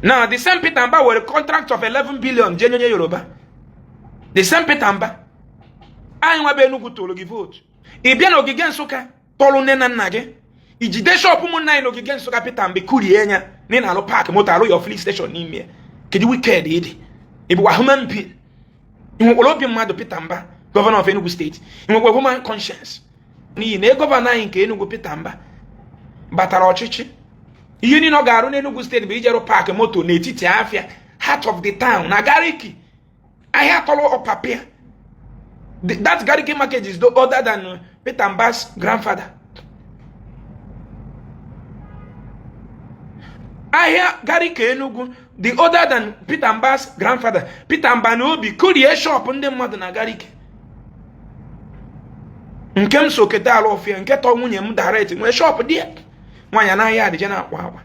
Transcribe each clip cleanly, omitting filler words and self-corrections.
Now the same Peter Mba were contract of 11 billion jee nye onye Yoruba. The same Peter Mba anyị nwa bụ Enugu tụrụ gị vote, ị bịa n'ogige Nsụka tọrụ nne na nna gị, ijide shop ụmụnna anyị n'ogige Nsụka, Peter Mba kurie ya na ị na-alụ park moto, alụ your filling station n'ime ya. Kedu wicked ị dị? Ị bụkwa human being? Ị nwekwara obi mmadụ, Peter Mba, governor of Enugu State? Ị nwekwara human conscience? N'ihi na governor anyị nke Enugu, Peter Mba, batara ọchịchị, ihe niile ọ ga-arụ n'Enugu State bụ ijerụ park moto n'etiti afịa, heart of the town, na Gariki ahịa tọrọ ọpapịa. That Gariki market is older than Peter Mba's grandfather. Ahịa Gariki Enugu the older than Peter Mba's grandfather. Peter Mba na obi kurie shop ndị mmadụ na Gariki nke m so keta ala ọfịa nke tọ nwunye m direct nwee shop dị ya nwaanyị anaghị adịje na-akwa akwa.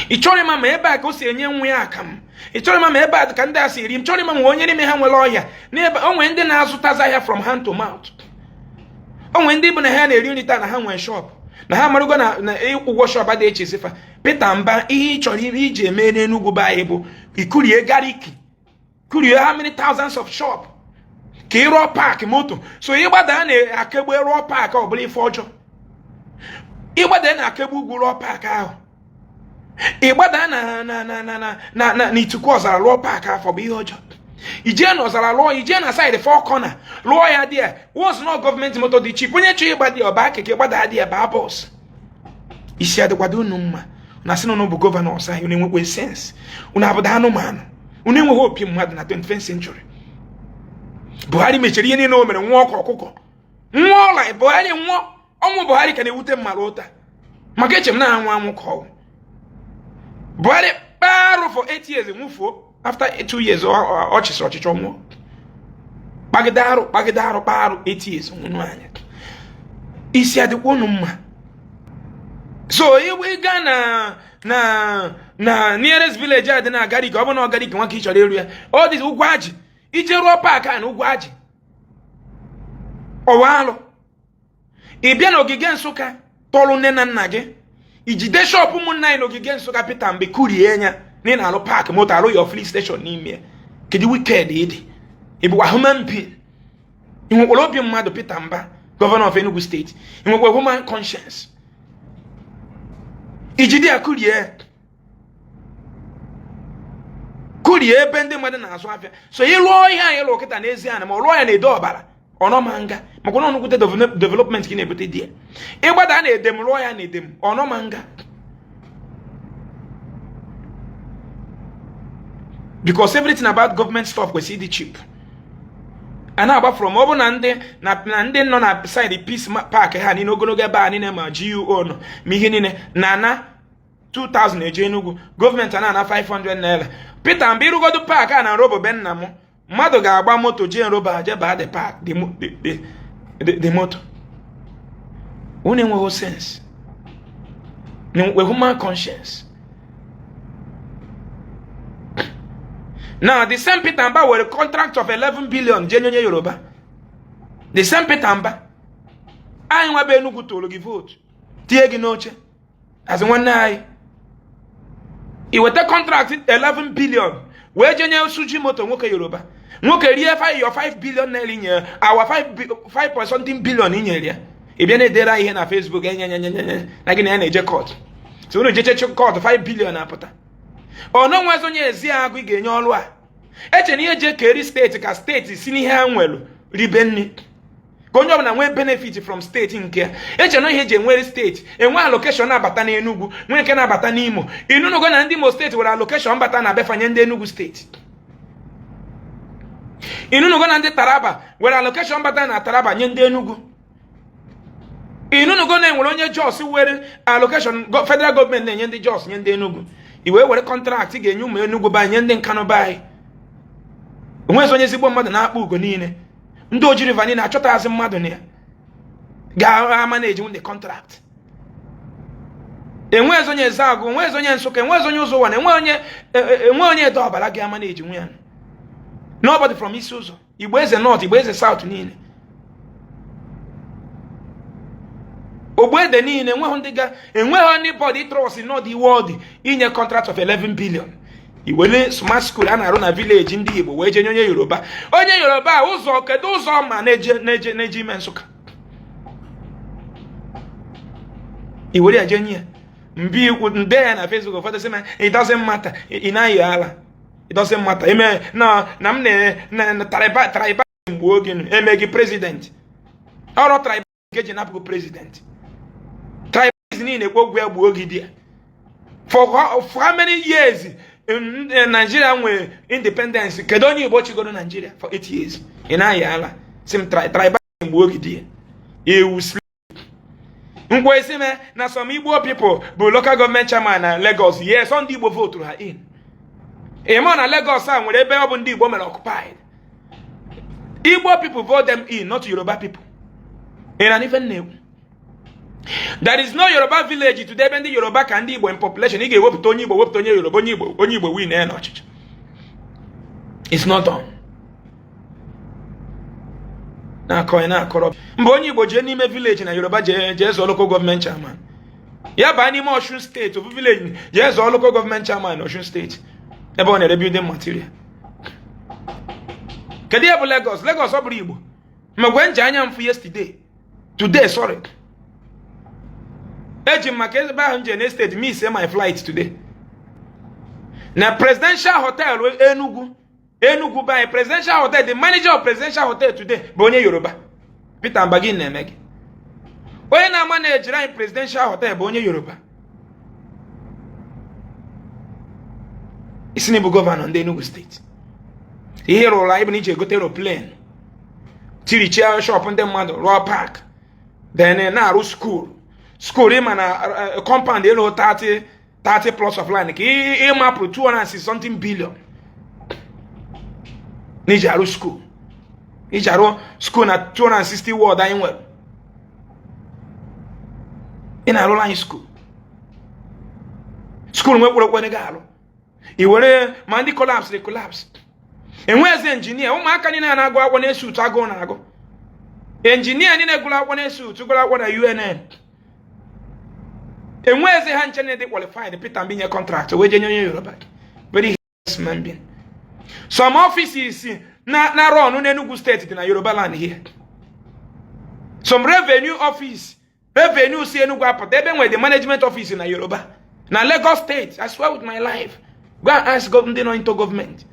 Ị chọrọ ịma ma ebe a ka o si enye nwa ya akamụ? Ị chọrọ ịma ma ebe a ka ndị a si eri? M chọrọ ịma ma onye n'ime ha nwere ọhịa n'ebe o nwee ndị na-azụtazi ahịa from hand to mouth. O nwee ndị bụ na ha na-eri nri taa na ha nwee shop na ha marụgo na ụgwọ shop adịghị echesifa. Peter Mba, ihe ị chọrọ iji eme n'Enugwu be anyị bụ ikurie Gariki, kurie how many thousands of shop ka ị rụọ park moto. So ịgbada na Akegbe rụọ park, ọ bụla ife ọjọọ. Ịgbada na Akegbe ugwu rụọ park ahụ, ịgbada na na na na na na na n'Ituku Ọzara rụọ park afọ bụ ihe ọjọọ. Ijee na Ọzara lụọ, ijee na side Four Corner lụọ ya dị ya wọz na gọọmenti moto dị cheap. Onye chọrọ ịgba dị ọba keke gbada dị ya baa bus. Isi adịkwado unu mma na sị na unu bụ governor ọsọ anyị? Unu enwekwe sense? Unu abụda anụmanụ? Unu enweghị obi mmadụ na 21st century? Buhari mechara ihe niile o mere, nwụọ ọkụ ọkụkọ nwụọ ọla. Buhari nwụọ, ọnwụ Buhari ka na-ewute mmadụ ụta maka eche m na-anwụ anwụ ka ọnwụ Buhari kpaa arụ for 8 years, nwụfuo after 2 years ọ chịsịrị ọchịchị ọnwụọ. Kpagide arụ, kpagide arụ, kpaa arụ 8 years, nwụnụ anya. Isi adịkwa unu mma? So ịga na na na nearest village a dị na Gariki, ọ bụ na Gariki nwa ka ị chọrọ ịrụ ya, ọ dị Ugwuaji, ije rụọ park a na Ugwuaji, ọwa alụ. Ị bịa n'ogige Nsụka tọrụ nne na nna gị, ijide shop ụmụnna anyị n'ogige Nsụka, Peter Mba kurie ya na ị na-alụ park moto, alụ your filling station n'ime ya. Kedu wicked ị dị? Ị bụkwa human being? Ị nwekwara obi mmadụ, Peter Mba, governor of Enugu State? Ị nwekwara human conscience? Ijide ya kurie, kurie ebe ndị mmadụ na-azụ afịa. So ị lụọ ihe anyị lụọ kịta n'ezi ana, ma ọ lụọ ya na edo ọbara ọnọma nga, maka na ọnụkwute development ka ị na-ebute di ya. Ịgbada na Edem lụọ ya na Edem ọnọma nga, because everything about government stuff kwesịrị ịdị cheap. A na-agba from ọ bụ na ndị na ndị nọ na side Peace Park ha niile ogologo ebe a niile ma GUO nọ ma ihe niile na ana 2000 eje Enugu, gọọmenti a na-ana 500 naira. Peter Mba, ịrụgodo park a na Nrobo be nna m, mmadụ ga-agba moto jee Nrobo aje baa the park, the moto. Unu enweghị sense, enwe human conscience? Now the same Peter Mba were contract of 11 billion jee nye onye Yoruba. The same Peter Mba anyị nwa bụ Enugu tụrụ gị vote, tinye gị n'oche as nwanne anyị, i weta contract 11 billion wee jee nye Sujimoto, nwoke Yoruba. Nwoke rie 5 your 5 billion naira inye our 5 point something billion inyere ya. Ị bịa na-edere ihe na Facebook enye nye nye nye na gị na ya na-eje court. So unu jeche court, 5 billion apụta. Ọ na onwezi onye Ezeagu ị ga-enye ọrụ a? Eche na ihe je keri steeti ka steeti si n'ihe ha nwere ribe nri, ka onye ọbụla nwee benefit from steeti nke ya. Eche na ihe eji enwere steeti enwe allocation na-abata n'Enugu, nwee nke na-abata n'Imo. Inunugo na ndị Imo steeti nwere allocation bata na befanye ndị Enugu steeti? Inunugo na ndị Taraba nwere allocation bata na Taraba nye ndị Enugu? Inunugo na enwere onye Jos were allocation federal gọọmenti na-enye ndị Jos nye ndị Enugu? I wee were contract ga-enye ụmụ Enugu be anyị nye ndị Nkanụ be anyị. Onwezi onye ezigbo mmadụ na-akpọ ugo niile ndị Oji River niile achọtaghịzị mmadụ na ya ga-ama na-eji ndị contract. Enwezi onye Ezeagu, enwezi onye Nsụka, enwezi onye ụzọ ụwa na enwe onye Edo Ọbara ga-ama na-eji nwe ya. Nobody from isi ụzọ Igbo Eze North, Igbo Eze South niile. Ogbuede niile enweghị ndị ga enweghị anybody trust not the world inye contract of 11 billion. Iwere smart school a na-arụ na village ndị Igbo wee jenye onye Yoruba. Onye Yoruba ụzọ kedu ụzọ ma na-eje na-eje na-eje ime Nsụka, iwere ya jenye ya mbi ikwu nde ya na Facebook. Ụfọdụ sị m, it doesn't matter, ị na-ayị ala, it doesn't matter eme na na m na na tribal mgbe oge eme gị president. Ọrụ tribal nke eji napụ gị president, tribalism niile ekwu okwu ya gbuo gị di ya. For how many years Nigeria nwere independence? Kedu onye Igbo chigoro Nigeria for 8 years? Ị na-ayị ala si m tribalism gbuo gị di ya. Ewu ngwa esi me na some Igbo people bụ local government chairman na Lagos. Yes, ndị Igbo voturu ha in. Ịma na Lagos a nwere ebe ọ bụ ndị Igbo mere occupied. Igbo people vote them in, not Yoruba people. Ị na ife na-ekwu, there is no Yoruba village today ebe ndị Yoruba ka ndị Igbo in population. Ị ga-ewepụta onye Igbo, wepụta onye Yoruba, onye Igbo win ya n'ọchịchị. It's not done. Na-akọ ya na-akọrọ mgbe onye Igbo jee n'ime village na Yoruba jee jee zọọ local government chairman, ya baa n'ime Osun State, ofu village, jee zọọ local government chairman na Osun State ebe ọ na-ere building material. Kedu ihe bụ Lagos? Lagos ọ bụrụ Igbo mgbe nji anya mfụ yesterday, today, sorry, eji m maka ebe ahụ m je na state miss my flight today na Presidential Hotel Enugu. Enugu by Presidential Hotel, the manager of Presidential Hotel today bụ onye Yoruba. Peter Mbagi na-eme gị, onye na-ama na-ejiri anyị Presidential Hotel bụ onye Yoruba. Isi na bụ governor ndị Enugu State, ihe rụrụ anyị bụ na iji egote aeroplane, tirichie shop ndị mmadụ, rụọ park, then na-arụ school. School ịma na compound elu 30 30 plots of land ka ịmapụrụ 260 something billion n'iji arụ school, iji arụ school na 260 ward anyị nwere. Ị na-arụrụ anyị school, school nwekwara okpere gị arụ i were ma ndị collapse collapse enweghịzi engineer. Ụmụaka niile na-agụ akwụkwọ na-eso ụtụ agụụ na-agụ. Engineer niile gụrụ akwụkwọ na-eso ụtụ gụrụ akwụkwọ na UNN, enweghịzi ha nche dị qualified. Peter Mbi nye contract wee jenye onye Yoruba. Very man being. Some offices na na run n'Enugu State dị na Yoruba land here. Some revenue office, revenue si Enugu apụta ebe nwere the management office na Yoruba na Lagos State. I swear with my life, go and ask ndị nọ into government.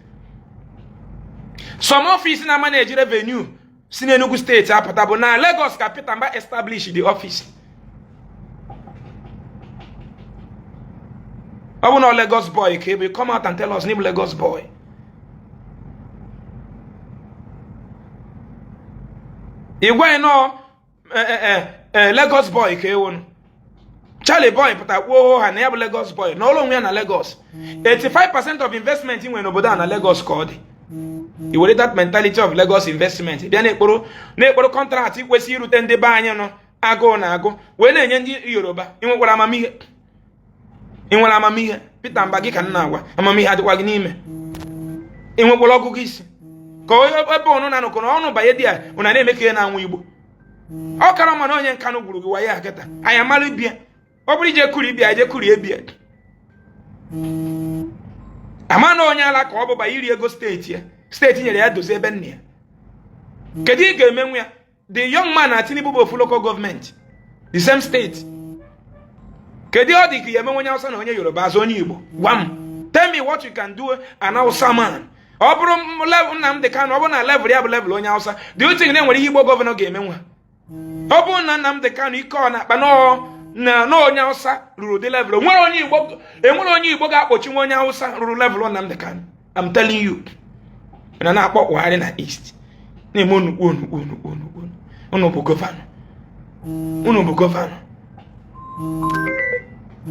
Some office na manage revenue si n'Enugu State apụta bụ na Lagos ka Peter Mba establish the office. Ọ bụ na Lagos boy ka ebe, come out and tell us n'ịbụ Lagos boy. Ị gwa anyị nọọ Lagos boy ka ewonu. Charlie boy pụta kwuo ha na ya bụ Lagos boy na ọrụ onwe ya na Lagos. 85% of investment nwere n'obodo a na Lagos ka ọ dị. I were that mentality of Lagos investment bịa na-ekporo na-ekporo contract kwesị irute ndị be anyị nọ agụụ na agụ wee na-enye ndị Yoruba. Ị nwekwara amamihe? Ị nwere amamihe? Peter Mba, gị ka m na-agwa, amamihe adịkwa gị n'ime? Ị nwekwara ọgụgụ isi ka ebe ọnụ na-anọkọ na ọnụ banye di ya ụna na-eme ka ihe na-anwụ Igbo? Ọ kara mma na onye Nkanụ gwuru gị wayo akịta anyị amara bịa. Ọ bụrụ ije kuri bịa, ije kuri ebia ama na onye ala ka ọ bụ banye iri ego state ya, state nyere ya dozie ebe nna ya. Kedu ị ga-emenwu ya? The young man na Tinubu bụ ofu local government, the same state. Kedu ọ dị ka ya emenwe onye Hausa na onye Yoruba azụ onye Igbo? Gwa m, tell me what you can do an Hausa man. Ọ bụrụ Nnamdi Kanu, ọ bụrụ na level ya bụ level onye Hausa, do you think na enwere ihe Igbo governor ga-emenwe? Ọ bụrụ na Nnamdi Kanu ike ọ na-akpa na onye Hausa ruru dị level, enwere onye Igbo, enwere onye Igbo ga-akpọchi nwa onye Hausa ruru level Nnamdi Kanu. I'm telling you. Na na-akpọ Buhari na East na-eme onukwu onukwu onukwu onukwu. Unu bụ governor, unu bụ governor,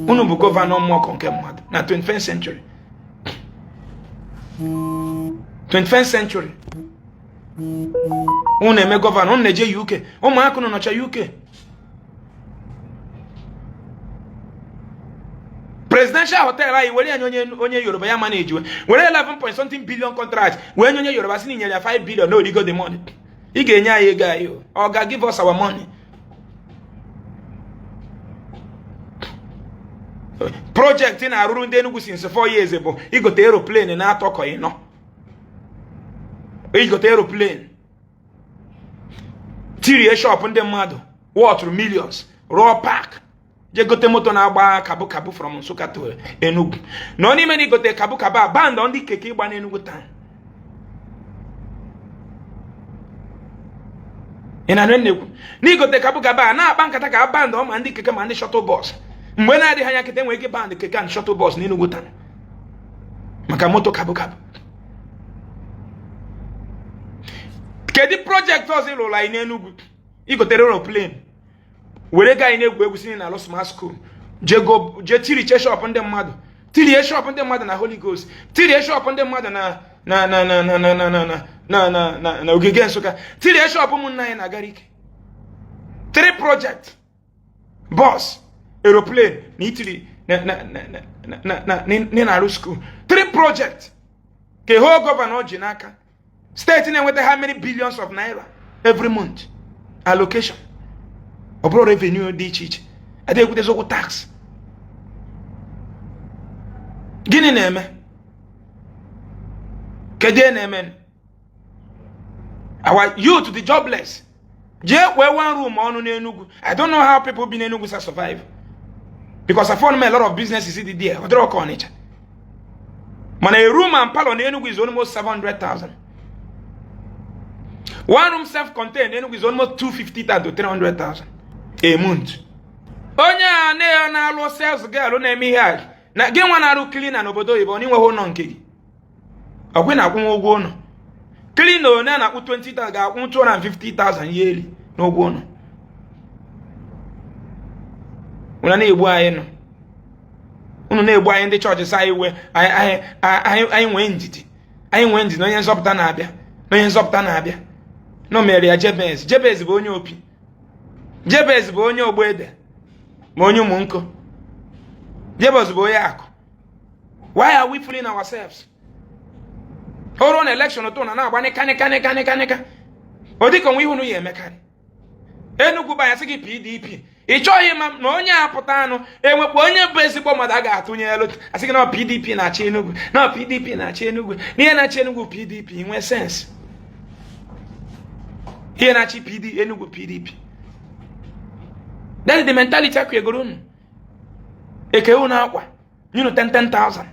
unu bụ governor mmụọ nke mmadụ na 21st century, 21st century. Unu eme governor, unu na-eje UK, ụmụaka unu nọcha UK. Presidential hotel anyị were ya nye onye Yoruba ya manage, were 11 point something billion contract wee nye onye Yoruba, sị na inyere ya 5 billion na origo the money. Ị ga-enye anyị ego anyị, ọ ga give us our money. Project na-arụrụ ndị Enugu since 4 years bụ igote aeroplane na-atọ kọ ịnọ, igote aeroplane tirie shop ndị mmadụ worth millions, rụọ park, je gote moto na-agba kabu kabu from Nsụka to Enugu. Nọ n'ime na igote kabu kabu a ban ndị keke ịgba n'Enugu town. Ị na-anụ na-ekwu na igote kabu kabu a na-akpa nkata ka a ban ma ndị keke ma ndị shuttle bus. Mgbe na-adịghị anya kịta enwere ike ban keke and shuttle bus n'Enugu town maka moto kabu kabu. Kedu project ọzọ ị lụrụ anyị n'Enugu? Igotere aeroplane were ego anyị na-egwu egwu si na alụ smart school, jee tiriche shop ndị mmadụ, tirie shop ndị mmadụ na Holy Ghost, tirie shop ndị mmadụ na na na na na na na na na na na na ogige Nsụka, tirie shop ụmụnna anyị na Gariki. Three project: bus, aeroplane na itiri na na na na na na na-arụ school. Three project ka whole governor ji n'aka. Steeti na-enweta how many billions of naira every month allocation, ọ bụrụ revenue dị iche iche, adịghị ekwutezi okwu tax. Gịnị na-eme? Kedu ihe na-eme? Our youth the jobless. Jee kwee one room ọnụ n'Enugu. I don't know how people bi n'Enugu sa survive, because I found a lot of businesses dị there. Ọ dịrọ ka Ọnịcha, mana a room and parlour n'Enugu is almost 700,000. One room self-contained n'Enugu is almost 250,000 to 300,000 a month. Onye a na-alụ sales girl na-eme ihe a na gị nwa na-arụ cleaner n'obodo oyibo, ọ na-enweghị ụlọ nke gị, ọkwa na-akwụ ụgwọ ụlọ. Cleaner onye a na-akwụ 20,000 ga-akwụ 250,000 yearly n'ụgwọ ụlọ. Unu na-egbu anyị nọ, unu na-egbu anyị. Ndị chọọchị sa anyị wee anyị nwee ndidi, anyị nwee ndidi na onye nzọpụta na-abịa, na onye nzọpụta na-abịa. Na o mere ya Jebez. Jebez bụ onye opi, Jebez bụ onye ogbo ede, ma onye ụmụ nko. Jebez bụ onye akụ. Why are we fooling ourselves? Ọrụ na election ụtụ na na-agba nịka nịka nịka nịka nịka, ọ dịka onwe ihe unu ya emekarị. Enugu bụ anya sị gị PDP, ị chọghị ịma na onye a pụta anụ enwekwa onye bụ ezigbo mmadụ a ga-atụnye elu. Asị gị na PDP na-achị Enugu, na PDP na-achị Enugu, na ihe na-achị Enugu PDP. Nwee sense, ihe na-achị PD Enugu PDP. That is the mentality akwegoro unu eke unu akwa nyunu 10,000.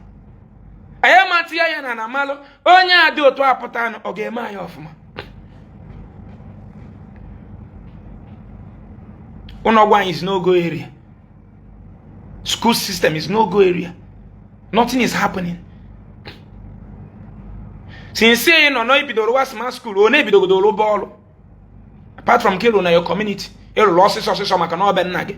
Anyị ama tinye ya na na malụ onye a dị otu apụta anụ ọ ga-eme anyị ọfụma. Ụlọọgwụ anyị is no go area, school system is no go area, nothing is happening. Since ị nọ na ibidoro wa smart school, ọ na-ebidogodo rụba ọrụ apart from ka ịrụ na your community, ịrụrụ ọsịsọ ọsịsọ maka na ọbịa nna gị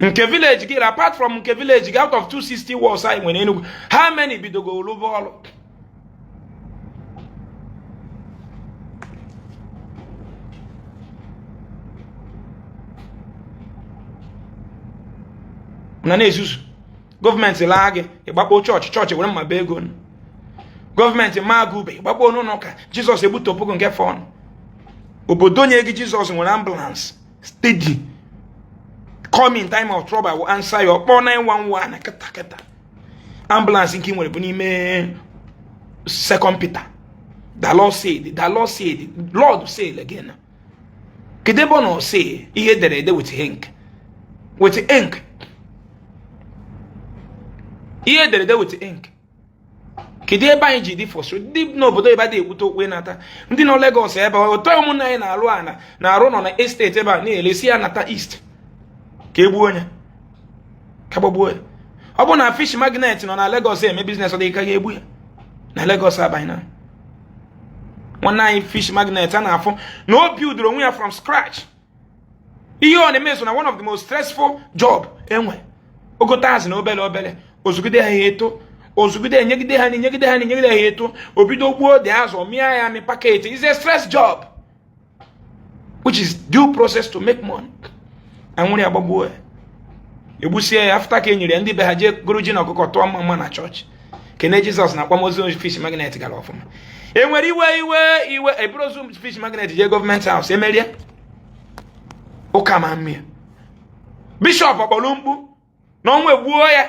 nke village gị. Apart from nke village gị, out of 260 wards anyị nwere Enugu, how many bidogo rụba ọrụ? Na na-ezuzu gọọmenti laa gị, ịgbakpo chọọchị, chọọchị were mma bee ego. Gọọmenti maa gị ube, ịgbakpo n'ụlọ ụka, Jizọs egbutopụ gị nke fọn. Obodo nye gị Jizọs nwere ambulance steady. Come in time of trouble, I will answer you. Kpọọ 911 kịta kịta. Ambulance nke ị nwere bụ n'ime Second Peter. The Lord said, the Lord said, Lord said again. Kedu ebe ọ nọ say ihe edere ede with ink, with ink, ihe ederede with ink? Kedu ebe anyị ji dị frustrated? Ndị n'obodo ebe adịghị ekwute okwu ịnata, ndị nọ Lagos ebe otu ụmụnna anyị na-alụ ana na-arụ nọ na estate ebe a na-elesi ya nata east ka egbuo onye ka gbagbuo ya. Ọ bụ na fish magnet nọ na Lagos eme business, ọ dị ka ga-egbu ya na Lagos abanye na nwanne anyị fish magnet a na-afụ na o buildoro onwe ya from scratch. Ihe ọ na-eme so na one of the most stressful job enwe. Ogote azụ na obere obere, ozugide ha eto, ozugide enyegide ha, nyegide ha, nyegide ha eto, o bido gbuo dị azụ, mịa ya amị, packet. Is a stress job which is due process to make money. Anwụrụ ya, gbagbuo ya, egbusie ya. After ka e nyere ya, ndị be ha jee goro ji na ọkụkọ tụọ mma mma na chọọchị, kene Jizọs na akwamozu fish magnet gara ọfụma. Enwere iwe iwe iwe, eburu ozu fish magnet jee government house, emerie ụka ma mmiri. Bishọp kpọrọ mkpu na ọnwa egbuo ya.